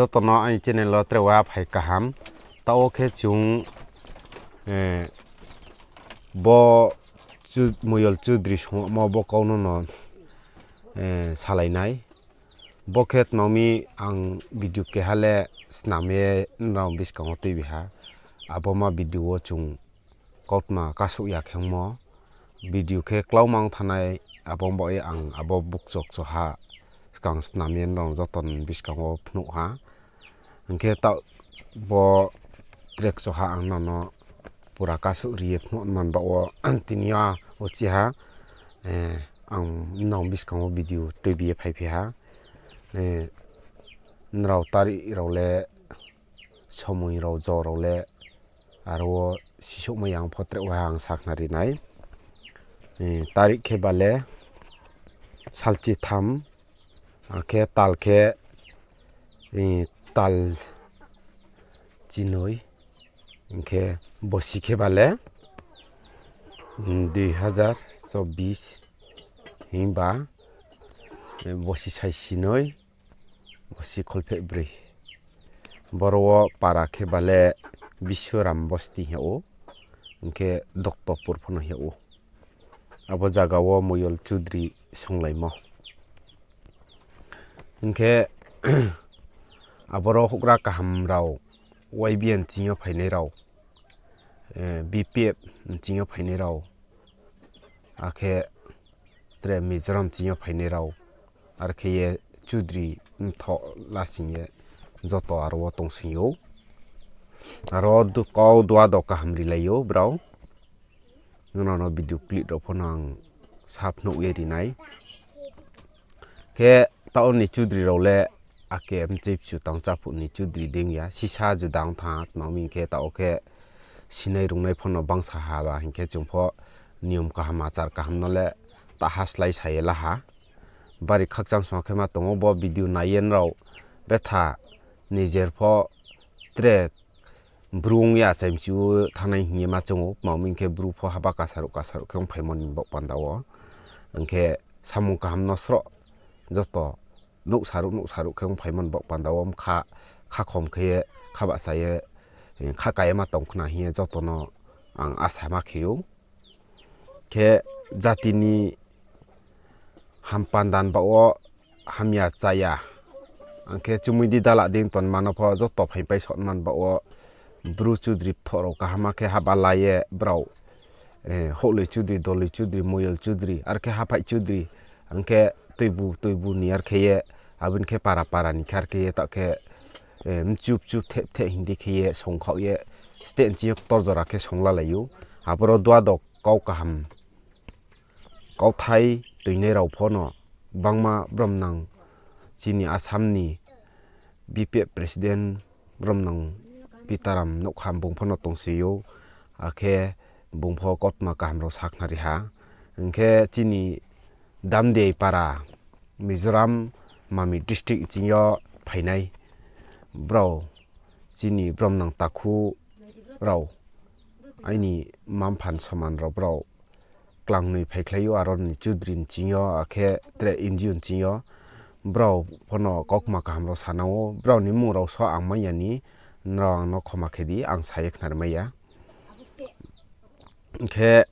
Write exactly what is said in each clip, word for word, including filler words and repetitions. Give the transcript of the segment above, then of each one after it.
Joto no aini channel wo tre wa phai kaham. Taoh wo khe chung, eh, bo Chu-, Moyol Chudri songmo bo kau no no, eh, salai nai. Bo khe tma mi ang video keha le snam ye nrao buskang wo tuibi ha. Abo ma video wo chung kautma kasouh ya khe ongmo. Video khe klaumang thanai, abo ong baoh ye ang abo bukchok choha skang snam ye nrao joto ni buskang wo phnuh ha. Hing khe taoh bo track choha ang nrao no pura kasouh ri ye phnuh man baoh wo tini yo uchih ha, eh, ang nrao buskang wo video tuibi ye phaiphi ha. Eh, nrao tari rao le, somoi rao, jo rao le, aro wo sisouhmai ya ang pho tre wa ang sakhnari nai. Eh, tarik khe ba le salchi tham, akhe tal khe, eh, tal chinoi, hing khe bosi khe ba le, mm, dui hazar chobbish, himba, eh, bosi sai sinoi, bosi kholpheh broi. Boro wo para khe ba le Biswaram Bosti hing yag ou, hing khe Doktopur pho no hing yag ou. Abo zaga wo Moyol Chudri songlaimo. Hing khe aboro houhgra kaham rao, Y B A ni ching yo phainai rao, eh, B P F ni ching yo phainai rao, akhe tre Mizoram ching yo phainai rao, are khe ye Chudri mthoh lasing ye joto aro wo tongsing ou. Aro du-, kau dua do kaham rilai ou brao. Nrao no video clip rao pho no ang sa phnuh ye ri nai. Khe taoh ni Chudri rao le ake mchoi bchu tang chaphuh ni Chudri dei ong ya, sisa juda ong thanng ha, tma hing khe taoh khe sinai rungnai pho no bangsa ha ba hing khe chung pho niyom kaham achar kaham no le taha slái sa ye la ha. Bari khakchang song khe ma tong ou, bo video nai ye nrao betha nijer pho tre bru ong ye achaimchu thanngnai hing ye ma choung ou, tma hing khe bru pho haba kasaruh kasaruh khe ongphaimo ni baoh panda wo. Hing khe samung kaham no sroh joto nouhsaruh nouhsaruh khe ongphaimo ni baoh panda wo kha, khakhom khe ye, khabahcha ye, eh, khaka ye ma tong khna hing ye joto no ang asa ma khe ou. Khe jati ni hampanda ni baoh wo hamya chaya, ang khe chumui di dala dei tonma no pho joto phaingpai sohman baoh wo bru Chudri pthoh rao kaham khe haba la ye brao, eh, Houhloi Chudri, Doloi Chudri, Moyol Chudri, are khe Haphaih Chudri, ang khe Toibu, Toibu ni are khe ye, abo ni khe para para ni khe are khe ye taoh khe, eh, mchu bchu theh theh hing di khe ye songkhaoh ye, state ni ching yo ktor jora khe songlalai ou. Aboro dua do kau kaham kauthai tuinai rao pho no bangma bromnang chini Assam ni B P F president bromnang Pitaram Nouhkham bung pho no tongsi ou, akhe bung pho kautma kaham rao sakhnari ha. Hing khe chini Damdiai para Mizoram Mamit district ching yo phainai brao chini bromnang takhu rao, aini mma-mpha ni soman rao brao klangnoi phaikhlai ou, aro ni Chudri ni ching yo, akhe tre N G O ni ching yo, brao pho no kautma kaham rao sanang ou, brao ni mmung rao so ang mai ya ni, nrao ang no khoma khe di, ang sa ye khnari mai ya. Khe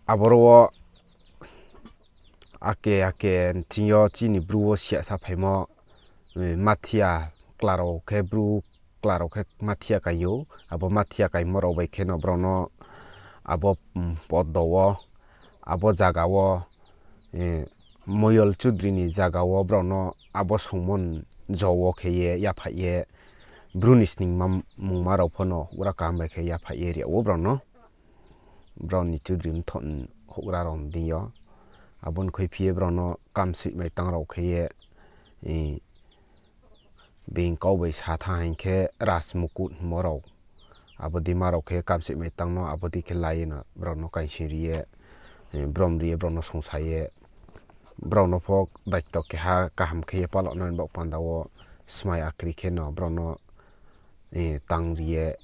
aboro wo ake ake ching yo chini bru wo siya sa phaimo, eh, mathiya kla rao khe bru kla rao khe mathiya kai ou, abo mathiya kaimo rao bai khe no brao no abo, mm, podo wo, abo zaga wo, eh, Moyol Chudri ni zaga wo brao no abo songmo ni jo wo khe ye yaphaih ye, bru ni sningma mungma rao pho no houhgra kaham bai khe yaphaih ye ri yag ou brao no. Brao ni Chudri mthoh ni houhgra rao ni deing yo. Abo ni khuiphi ye brao no kamsoih mai tang rao khe ye, eh, being kau bai sa thanng hing khe Rajmukut hingmo rao. Abo dei ma rao khe kamsoih mai tang no, abo dei khe la ye no brao no kaising ri ye, eh, brom ri ye brao no songsa ye, brao no pho daito keha kaham khe ye palao nani baoh panda wo smai akri khe no brao no, eh, tang ri ye,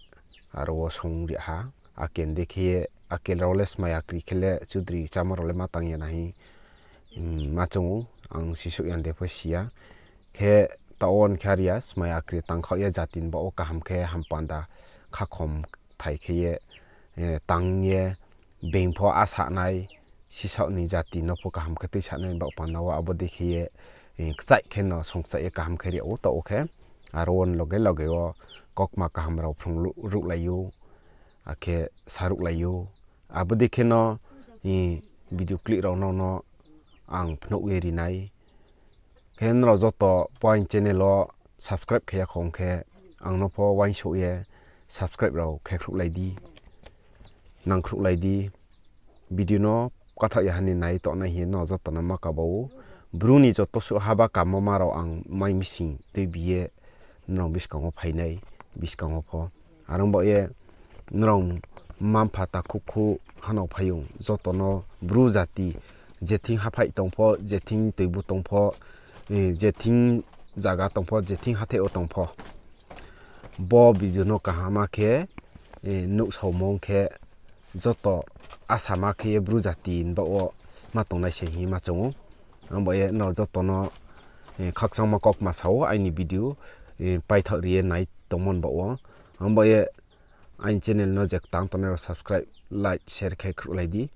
aro wo song ri ha. Akel de khe ye, akel rao le smai akri khe le Chudri chámo rao le ma tang ya na hing, mm, ma choung ou, ang sisouh ya de pho si ya. Khe Taoh wo hing khe are ya, smai akri tangkhaoh ye jati ni baoh wo kaham khe hampanda khakhom thai khe ye, eh, tang ye, being pho asa nai, sisaoh ni jati no pho kaham khe tuisa nai baoh panda wo abo dei khe ye, eh, kchaih khe no songkchaih ye kaham khe ri yag ou taoh wo khe. Aro wo ni loge loge wo kaukma kaham rao phrung ruh-, ruhlai ou, akhe sa ruhlai ou. Abo dei khe no, eh, video clip rao no no ang phnuh ye ri nai. Khe nrao joto pho aini channel wo subscribe khe ya khong khe, ang no pho uaingsouh ye subscribe rao khe khruhlai di, nang khruhlai di. Video no kathaoh ya ha ni nai tongnai hing ye nrao joto no ma kaba ou. Bru ni joto suh haba kamoma rao ang mai mising tuibi ye nrao buskang wo phai nai, buskang wo pho. Are ong baoh ye nrao mma-mpha takhu khu hanao phaiyong joto no Bru jati je thing haphaih tong pho, je thing toibu tong pho, eh, je thing zaga tong pho, je thing hathái wo tong pho, bo video no kaham khe, eh, nuhsaomo ong khe joto asama khe ye Bru jati ni baoh wo ma tongnai se hing ye ma choung ou. Ang baoh ye nrao joto no, eh, khakchangma kaukma sa ou aini video, eh, paithaoh ri ye nai tongmo ni baoh wo. Ang baoh ye aini channel no je ktang tongnai rao subscribe, like, share khe khruhlai di.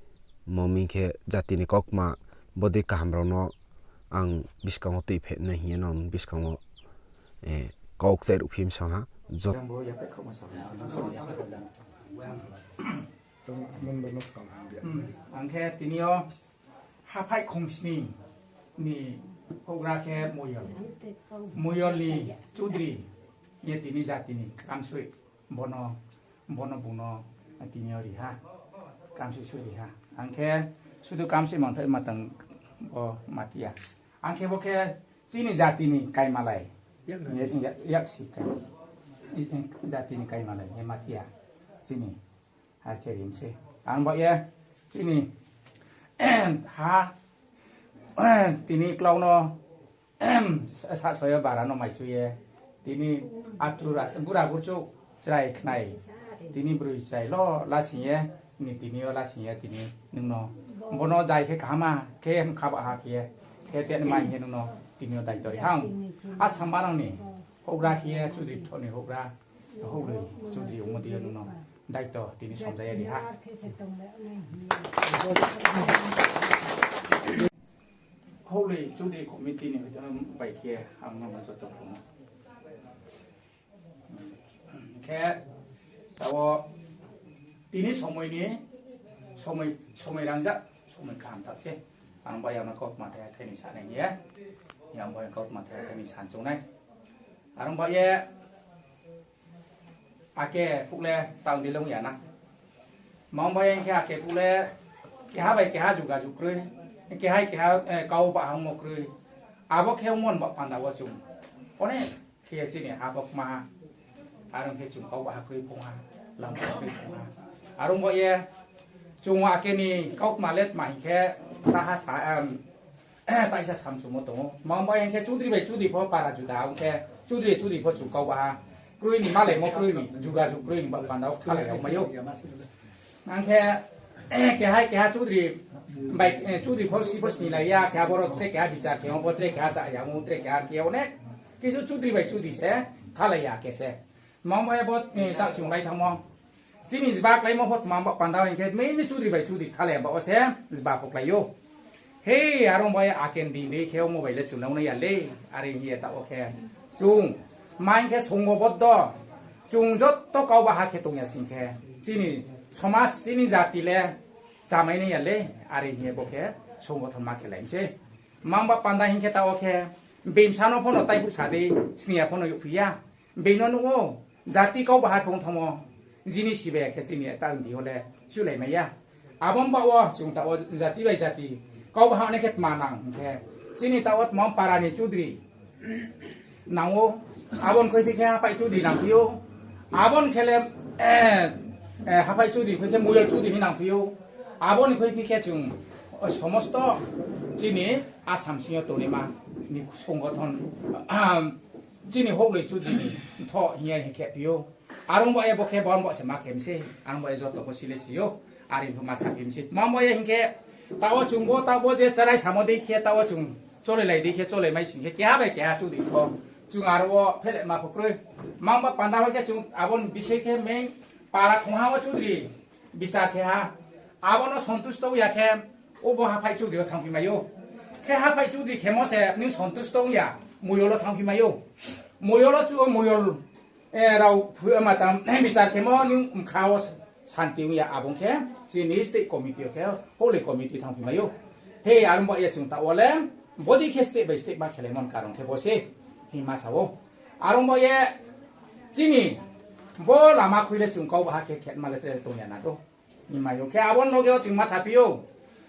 Mo ming khe jati ni kaukma bodei kaham rao no ang buskang wo tuiphehnai hing ye nrao buskang wo, eh, kau kchai ruhphi msong ha. Jot- Ang khe tini yo haphaih khongsni ni houhgra khe Moyol. Moyol ni chudri ye tini jati ni kamsoi bono, bono bung no tini yo ri ha. Kamsoi soi ri ha. Ang khe sudu kamsoi mangthai matang bo mati ya. Ang khe bo khe chini jati ni kaimalai. Yak, yak, yaksi kai. Jati ni kaimalai ye mati ya. Chini. Akhe rim se. Ang baoh ye chini ha tini klau no sahsoya bara no maichu ye. Tini atur bura burchu chrai khnai. Tini broi chrai lo lasing ye. Ni tini yo lasing ye tini nung no. Bono jai khe kahama khe khabah ha khe ye. Khe teni mai khe nung no tini yo daito ri hang. Asam barang ni houhgra khe ye chudri thoni houhgra. Houhgra chudri ongmo di yo nung no. Daito tini somjaya ri ha. Houhloi chudri committee ni bai khe ang no joto phuno. Khe tao tini somoi ni somoi, somoi rangzag, somoi kaham thak se. Ang bai ang no kautma thai thai ni sanai ye. Yang bai kautma thai thai ni san choungnai. Arong bai ye Ake phuh le tang di lung ya na. Mang bai khe ake phuh le keha bai keha juga jug kroi. Keha keha, eh, kau ba hangmo kroi. Abo khe ongmo ni ba panda wo chung. One khe chini ha bo kma ha. Arong khe chung kau ba ha kroi phung ha. Lam ba kroi phung ha. Arong bo ye chung ake ni kau kma let ma hing khe ta ha sa, em, Taisa samchumo tongo. Mang bai hing khe chudri bai chudri pho para juda ong khe chudri chudri pho chung kau ba ha. Kroi ni malaimo kroi ni juga jug kroi ni ba panda wo khalai ya ong mai ou. Ang khe keha keha chudri bai, eh, chudri pho si pho sni lai ya, keha boro tre keha bichar khe ong, bo tre keha cha ya ong, tre keha khe ong ne. Kisu chudri bai chudri se khalai ya khe se. Mang bai bo, eh, ta chung lai thangmo. Chini jeba kláimo pho tma ba panda hing khe, mini chudri bai chudri thale ba wo se jeba pho klái ou. Hei, arong bai aken di dei khe omo bai le chunang nai ya le, are hing ye ta wo khe. Chung, ma hing khe songo boddo, chung joto kau ba ha khe tong ya sing khe, chini somaj, chini jati le chamai nai ya le, are hing ye bo khe songothon ma khe lai se. Mang ba panda hing khe ta wo khe, being bsa no pho no taiphuh sa dei, sni ya pho no youhphi ya. Being no nuh ou, jati kau ba ha khe ong thangmo, jini sibai ya khe chini ta di yo le chulai mai ya. Abo ni ba wo chung ta wo jati bai jati kau ba ha nai khe tma nang hing khe, chini ta wo tma para ni chudri nang ou, abo ni khuiphi khe haphai chudri nangphi ou, abo ni khe le, eh, eh, haphai chudri khui khe moyol chudri hing nangphi ou, abo ni khuiphi khe chung, o, somosto chini Assam sing yo tongnaima ni songothon, ahem, chini houhloi chudri ni thoh hing ye hing khe phi ou. Arong ba ye bo khe bon bo se ma khe mi se, arong ba ye joto bo si le si ou, are pho ma sa khe mi se. Tma ba ye hing khe, ta wo chung bo, ta bo je charai samo dei khe, ta wo chung cholai lai dei khe, cholai mai sing khe, keha bai keha chudri pho Chung aro wo pheletma pho kroi. Mangba panda hoi khe chung abo ni bisoi khe meng para khongha wo chudri bichar khe ha. Abo no sontusto ya khe, obo haphai chudri wo thanngphi mai ou. Khe haphai chudri khemo se nung sontusto ya, moyol wo thanngphi mai ou. Moyol wo chu, moyol, eh, rao phu-, ma tang, bichar khemo nung mkha wo santi ong ya, abo ong khe chini state committee yo khe, holy committee thanngphi mai ou. He, aro bo ye chung taoh wo le, bodei khe state by state ma khelaimo ni karon khe bo se, hing ma sa ou. Aro bo ye, chini, bo lama khui le chung kau baha khe khetma le tre tong ya na do. Hing mai ou. Khe abo ni loge wo chung ma saphi ou.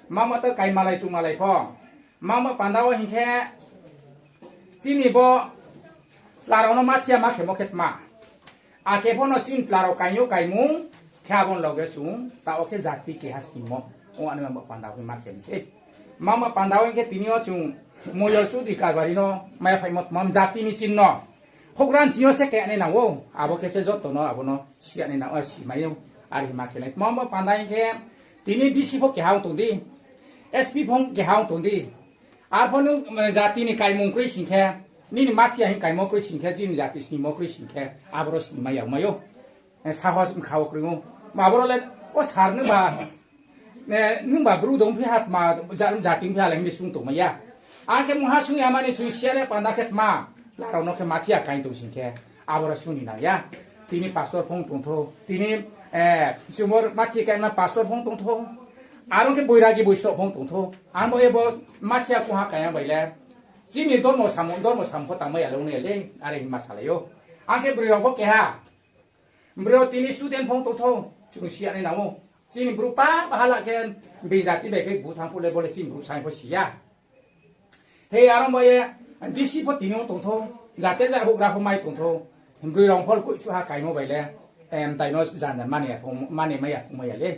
Mangba to kaimalai chungmalai pho. Mangba panda wo hing khe, chini bo chla rao no ma thiya ma khemo khe tma. Akhe pho no chini chla rao kaing yo kaimung, khe abo ni loge chung, taoh wo khe jati keha sningmo. Ong ani mangba panda wo hing ma khe mi se. Mangba panda wo hing khe tini yo chung, moyol chudri karbari no, maya phaimo tma jati ni chinno. Houhgra ni sing yo se khe nai nang ou, abo khe se joto no, abo no si ya nai nang ou, si mai ou, are hing ma khe nai. Tma bo panda hing khe, tini D C pho keha ong tong di, S P pho keha ong tong di. Arpho nung, eh, jati ni kaimung kroi sing khe, nini ma thiya hing kaimo kroi sing khe, chini jati sningmo kroi sing khe, aboro sning mai ya mai ou. Eh, sahos mkha wo kroi ou. Ma aboro le, o sir nungba, eh, nungba bru dong phi ha tma, ja-, jati phi ha le hing di sung tongmai ya. Ang khe mungha sung ya mani chung si ya le panda khe tma, chla rao no khe ma thiya kaing tong sing khe, aboro sung ni nang ya. Tini pastor pho ong tong thou, tini, eh, chumor ma thiya kaima pastor pho ong tong thou. Aro khe boiragi boisto pho ong tong thou. Ang bo ye bo ma thiya kongha kaing ya bai le. Chini dormo samung, dormo samung pho tangmai ya le ong nai ya le, are hing ma salai ou. Ang khe broi rao pho keha. Broi rao tini student pho ong tong thou, chung si ya nai nang ou. Chini bru pa bahala khe, bini jati bai khe bu thanng phuh le bo le chini bru saing pho si ya. He, aro bo ye, D C pho tini ong tong thou, jate ja houhgra pho mai tong thou, broi rao pho le koihthuh ha kaimo bai le, em, tai no jan jan mani ya pho, mani mai ya pho mai ya le,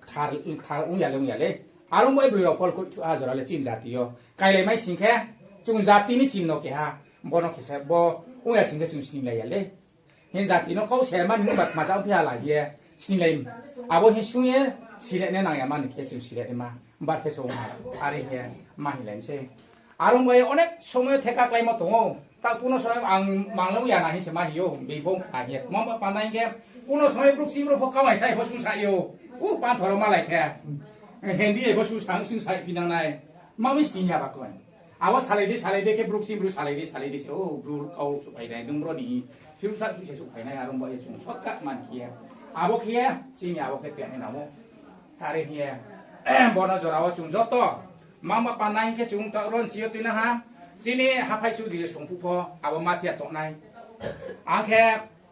kthar, kthar ong ya le ong ya le. Aro bo ye broi rao pho le koihthuh ha jora le chini jati yo. Kailai mai sing khe, chung jati ni chinno keha, bo no khe se bo ong ya sing khe chung sninglai ya le. Hing jati no kau se mani nungba tma ja ong phi ha la ye, sninglai. Abo hing sung ye, sile nai nang ya mani khe chung sile nai ma, bar khe se ong ha, are hing ye, ma hinglai mi se. Aro bo ye onek somoy yo theka kláimo tong ou. Ta kuno somoy ang manglai ya na hing se ma hing ou, bini bo kha hing ye. Mangba panda hing khe, kuno somoy brouh chini brouh pho kau hai sai pho sung sai ou. U panthor wo malai khe. Hindi hai pho sung sang sung sai phi nang nai. Ma mi sning ya ba koi. Abo salai di, salai di khe brouh chini brouh salai di, salai di se, o, brouh kau souhphai nai, nung bro ni, phirsa se souhphai nai, aro bo ye chung shortcut man khe ye. Abo khe ye, chini abo khe tong nai nang ou. Are hing ye, bo no jora wo chung joto, mangba panda hing khe chung ta ron si yo tuinang ha, chini haphai chudri ye songphuh pho, abo ma thiya tongnai. Ang khe,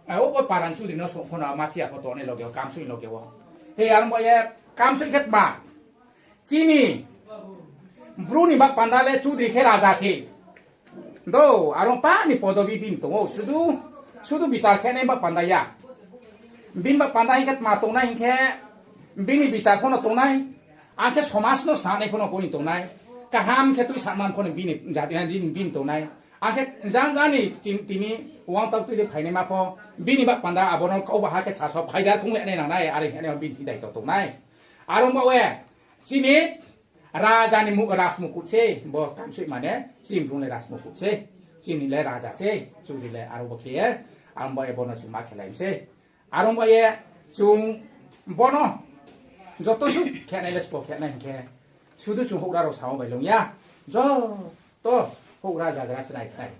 eh, obo paran chudri no song pho no ma thiya pho tongnai loge wo, kamsoi loge wo. He, aro bo ye, kamsoi khe tma. Chini bru ni ba panda le chudri khe raja se. Do, aro pa ni podobi bini tong ou, sudu, sudu bichar khe nai ba panda ya. Bini ba panda hing khe tma tongnai hing khe, bini bichar pho no tongnai, ang khe somas no sanai pho no bini tongnai, kaham khe tui saman pho no bini jati, bini, bini tongnai. Ang khe jang jang ni chim-, tini uang tau tui de phainaima pho, bini ba panda abo no kau baha khe saso phaidar khong le nai nang nai, are hing ye bini thing daito tongnai. Aro bo ye, chini raja ni mu-, rajmukut se, bo kamsoi mane, chini bru le rajmukut se, chini le raja se, chudri le aro bo khe ye, aro bo ye bo no chung ma khelai se. Aro bo ye, chung bo no, joto suh khe nai le sbo khe nai hing khe, sudu chung houhgra rao samo bai le ong ya, joto houhgra jagra chnai khnai,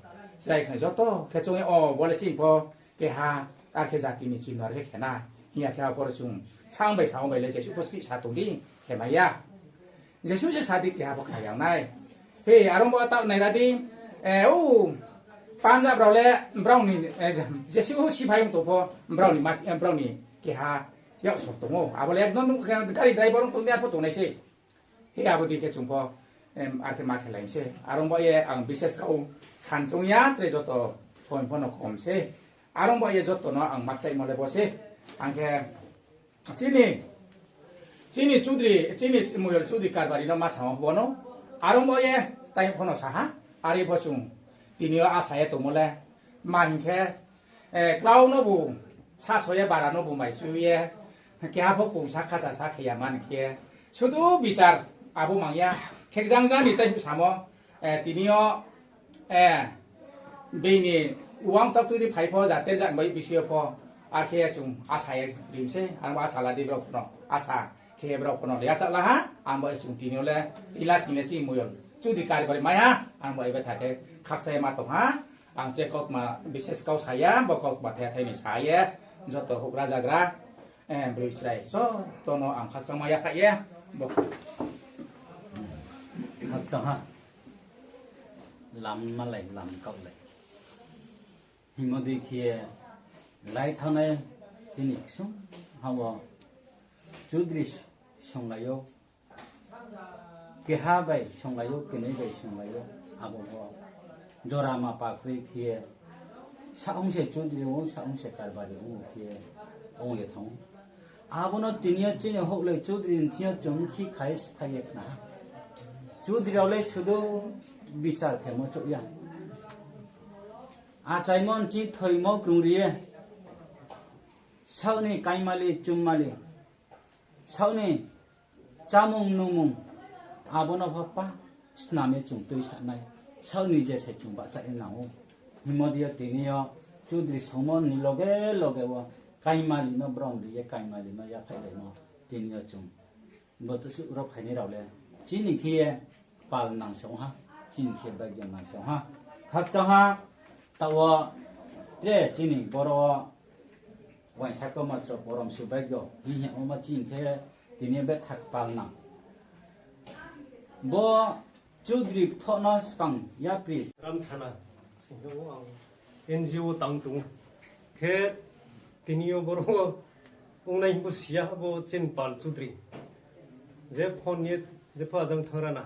chnai khnai, joto khe chung ye, o, bo le chini pho, keha, ar khe jati ni chinno ar khe khe na, hing ya khe abo ro chung, sang bai samo bai le jesuh pho sih sa tong di, khe mai ya. Jesuh je sa di keha pho kha yang nai. He, aro bo taoh naira di, eh, o, Punjab rao le, brao ni, eh, jesuh siphai ong tong pho, brao ni mat-, eh, brao ni keha, yaksor tong ou. Abo le ekdom, gari driver ong tong di ar pho tongnai se. He abo dei khe chung pho, em, ar khe ma khelai se. Aro bo ye ang bises kau san choung ya, tre joto point pho no kom se. Aro bo ye joto no ang makchaimo le bo se. Ang khe chini, chini chudri, chini moyol chudri karbari no ma samo bo no. Aro bo ye tai pho no sa ha. Are pho chung tini yo asa ye tongmo le. Ma hing khe, eh, klau no bu, saso ye bara no bu mai chu ye, keha pho kungsa khasa sa khe ya man khe, sudu bichar abo mang ya, khekjang jang ni tai bu samo, eh, tini yo, eh, Bini uang tak tui di phai pho, jate jat bai bisi yo pho, ar khe chung asa ye rim se, ang bo asa la di brao pho no, asa khe brao pho no ya chak la ha, ang bo chung tini yo le, tila sing le si Moyol Chudri karbari mai ha, ang bo ebe tha khe khaksa ye ma tong ha, ang tre kautma bises kau sa ya, bo kautma the thai ni sa ye, joto houhgra jagra, eh, broi chrai, joto no ang khakchangma ya kha ye, bo khakchang ha. Lam malai, lam kaulai. Hingmo dei khe ye lai thanngnai chini ksung ha wo Chudri songlai ou, keha bai songlai ou, kenoi bai songlai ou, abo wo jora ma pa kroi khe ye, saong se Chudri ong, saong se karbari ong khe ye, ong ye thanng ou. Abo no tini yo chini houhlai Chudri ni thing yo chung khi khai sphai ye khna ha. Chudri rao le sudu bichar khemo chouh ya. Achaimo ni thing thoimo krung ri ye. Saoh ni kaimali, chummali. Saoh ni chámung nungmung. Abo no pho pa snam ye chung tuisa nai. Saoh ni je se chung bahcha ye nang ou. Hingmo dei yo tini yo Chudri songmo ni loge loge wo kaimali no brom ri ye kaimali no yaphaihlaimo. Tini yo chung bo to suh ro phainai rao le chini khe ye pal nang se ong ha, chini khe bagyo nang se ong ha. Khakchang ha, taoh wo tre chini boro wo uaingsa kau ma chro borom su bagyo hing hing ongmo chini khe tini yo betha pal nang. Bo Chudri thoh no skang yapri Ramsana sing khe o ang N G O tang tong ou. Khe tini yo boro wo ongnai hing bo si ya bo chini pal Chudri. Je phone ye, je pho ajang thanng ra na.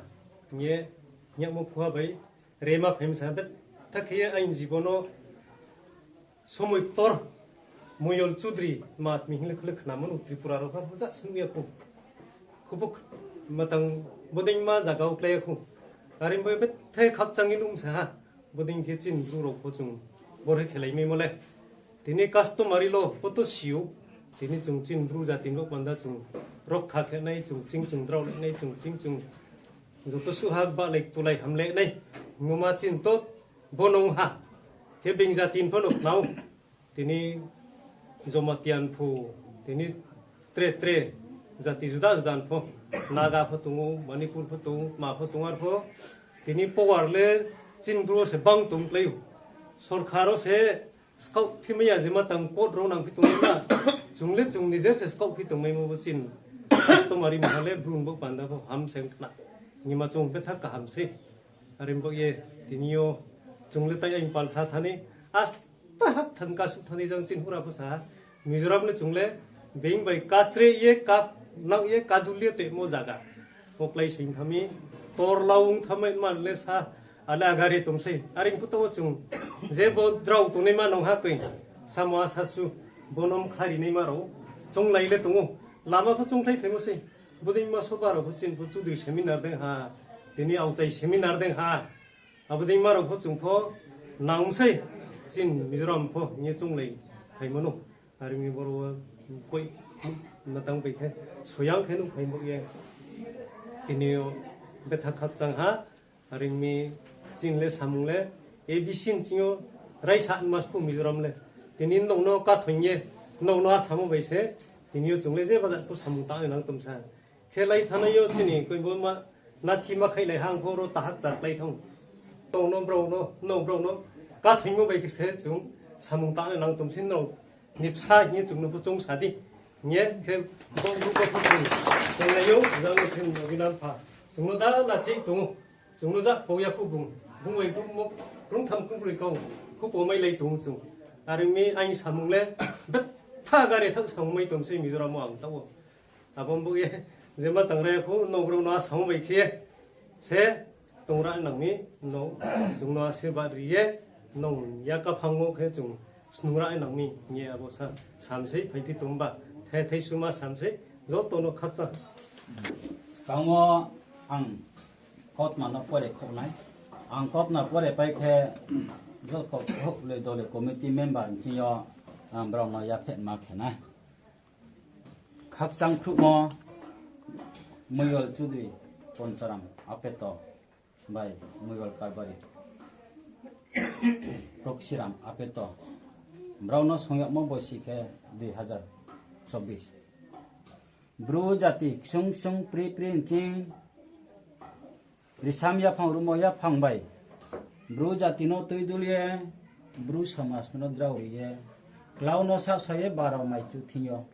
Hing ye, hing yagmo phuha bai rema phaima sa, betha khe ye aini jibon no somoi ktor Moyol Chudri ma tmi hing le khle khnamo no Tripura rao pha ja snuh ya khou. Khubo matang bodei ma zaga wo klái ya khou. Are bo betha khakchang ye nuh sa ha. Bodei khe chini Bru rao pho chung bore khelai maimo le. Tini customary law pho to si ou. Tini chung chini Bru jati ni baoh panda chung rokkha khe nai, chung ching chung drao le nai, chung ching chung joto suh ha bahlai tulai hamle nai. Hingmo ma chini to bo no ong ha. Khe being jati ni pho no khna ou. Tini Jamatia ni pho, tini tre tre jati juda juda ni pho, Naga pho tong ou, Manipur pho tong ou, tma pho tong ou, arpho tini power le chini Bru wo se bang tong klái ou. Sorkar wo se skaoh phi mai ya je ma tang court rao nang phi tong ou na. Chung le chung ni je se skaoh phi tongmaimo bo chini customary mungha le Bru ni baoh panda pho ham se ong khna. Hingma chung betha kaham sei. Are bo ye tini yo chung le tai aing pal sa thani, asta hak thang ka suh thani jang chini houhgra pho sa ha. Mizoram le chung le being bai kachre ye, ka nang ye, kadul ye toimo zaga. Bo klái soing thami, tor laung thamai man le sa, ale agare tong sei. Are phuh taoh wo chung je bo drao tongnaima nang ha koi, samo asa su, bo no mkha rinaima rao chounglai le tong ou. Lama pho choungkhlai phaimo sei. Bodei ma soba rao pho chini pho Chudri seminar dei ha, tini aokchai seminar dei ha. Abo dei ma rao pho chung pho nang sei, chini Mizoram pho hing ye chounglai phaimo no. Are ong mi boro wo koi matang bai khe soyang khe nuh phaimo ye. Tini yo betha khakchang ha, are ong mi chini le samung le A B C ni ching yo raisa ma sku Mizoram le. Tini nrao no kathoing ye, nrao no asamo bai se, tini yo chung le je baja pho samung tangnai nang tong sa. Khe lai thanai yo chini koi bo ma nathi ma khaihlai ha ang pho ro tahak chak lai thang. Nrao no brao no, nrao brao no kathoingmo bai khe se chung samung tangnai nang tong sei nrao ni bsa hing ye chung no pho choung sa di. Hing ye khe bo bru bo pho chung tongnai yo, jang no chini Obinam pha. Chung no da la chih tong ou. Chung no ja pho ya khu bung. Bung bai bung mo krungtham krungbroi kau khu pho mai lai tong ou chung. Are ong mi aini samung le betha gare thak samung mai tong sei Mizoram wo ang taoh wo. Abo bo ye, je ma tang ra ya khu, nrao brao no asamo bai khe se tong ra nang mi, nrao chung no asirbad ri ye, nrao ya kaphang wo khe chung snung ra nang mi hing ye abo sa, sam sei, phaiphi tong ba, the thei suma sam sei, joto no khakchang. Skang wo ang kautma no pore khouh nai. Ang kautma pore pai khe, joto houhlai dole committee member ni ching yo, ang brao no yaphet ma khe nai. Khakchang khruhmo Moyol Chudri Poncharam Apeto bai Moyol Karbari. Proksiram Apeto. Brao no song yagmo bosi khe dui hazar chobbish. Bru jati ksung ksung pri pri nching risam yaphang rumo yaphang bai Bru jati no tuidul ye, Bru somas no drao ri ye, klau no sahso ye baro maichu thing yo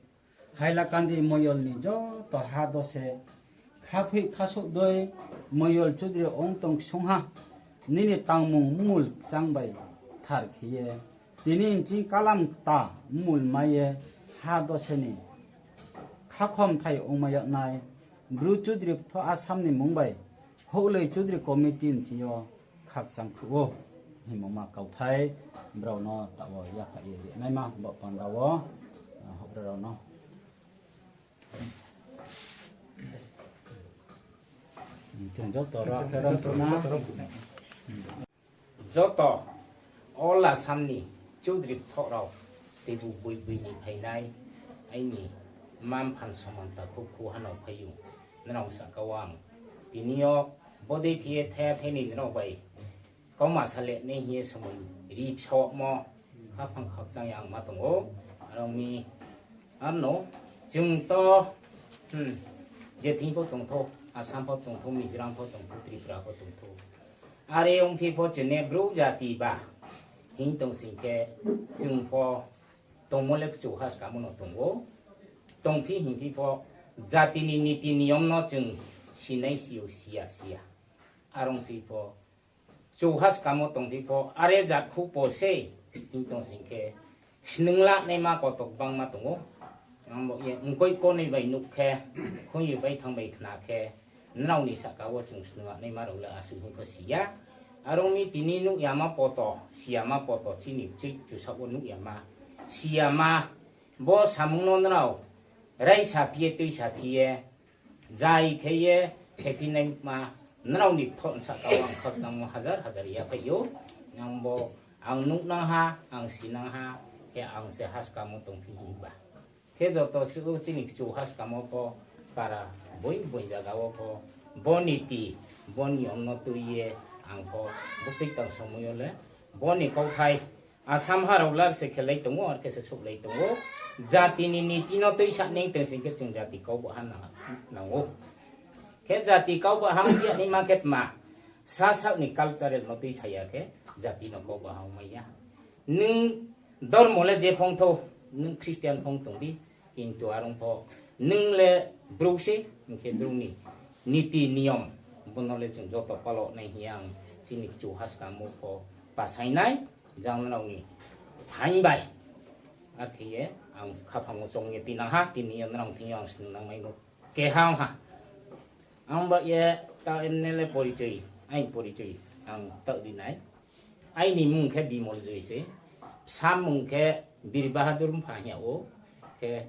Hailakandi moyol ni joto ha dose khaphoih khasouh dei moyol chudri ong tong ksung ha. Nini tangmung mmul kchang bai thar khe ye, tini nching kalam kta mmul mai ye ha dose ni khakhom thai ongmai yag nai Bru chudri ptho Assam ni mung bai houhloi chudri committee nching yo khakchang khuh ou hingmo ma kauthai brao no taoh wo yaphaih ye rinaima bo panda wo, ah, houhgra rao no. Chung joto ro khe ro na. Joto all Assam ni chudri ptho rao, teibu boi boi ni phainai, aini mma mpha ni soman takhu khu hanao phai ou, nrao sahka wo ang tini yo bodei khe ye thaya thai ni nrao bai kauma sale nai hing ye somoi ri psamo khaphang khakchang ya ang ma tong ou. Aro mi ano chung to, hmm, je thing pho tongthou, Assam pho tongthou, Mizoram pho tongthou, Tripura pho tongthou. Are ongphi pho chung ne Bru jati ba hing tong sing khe chung pho tongmo le kchu haskamo no tong ou. Tongphi hingphi pho jati ni niti niyom no chung sinai si ou, siya siya. Are ongphi pho kchu haskamo tongphi pho, are jat khu po sei hing tong sing khe, snung la naima kotok bangma tong ou. Ang bo ye mkoih konoi bai nuh khe, khunju bai thang bai khna khe, nrao ni sahka wo chung snung la naima rao le asuh hing pho siya. Are ong mi tini nuh yama poto, siyama poto, chini bchoi kchusaoh wo nuh yama, siyama, bo samung no nrao raisa phi ye, tuisa phi ye, zai khe ye, khephi naima, nrao ni bthoh sahka wo ang khakchangmo hazar hazar yaphaih ou. Ang bo, ang nuhnang ha, ang sinang ha, khe ang se haskamo tongphi hing ba. Khe joto suh chini kchu haskamo pho, para boi boi zaga wo pho, bo niti, bo niyom no tui ye, ang pho, buktui tang somoi yo le, bo ni kauthai, Assam ha rao lar se khelai tong ou, ar khe se souhlai tong ou. Jati ni niti no tuisa neng tong sing khe chung jati kau baha nang, nang ou. Khe jati kau baha ong ya naima khe tma, sasaoh ni cultural no tuisa ya khe, jati no kau baha ongmai ya. Nung dormo le je phong thou, nung Christian phong tong di, kintu are ong pho, nung le brouh se, hing khe brouh ni niti niyom, bo no le chung joto palo nai hing ye ang chini kchu haskamo pho pasai nai, jang nrao ni phaing bai. Akhe ye ang khaphang wo chong ye tinang ha, tini yo nrao thing yo ang snung nang mai bo keha ong ha. Ang ba ye ta M N L A porichoi, aini porichoi ang taoh ri nai. Aini mung khe Bimol Joi se, bsa mung khe Bir Bahadur Mpha hing yag ou, khe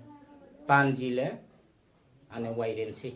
panji le ane Wairem se.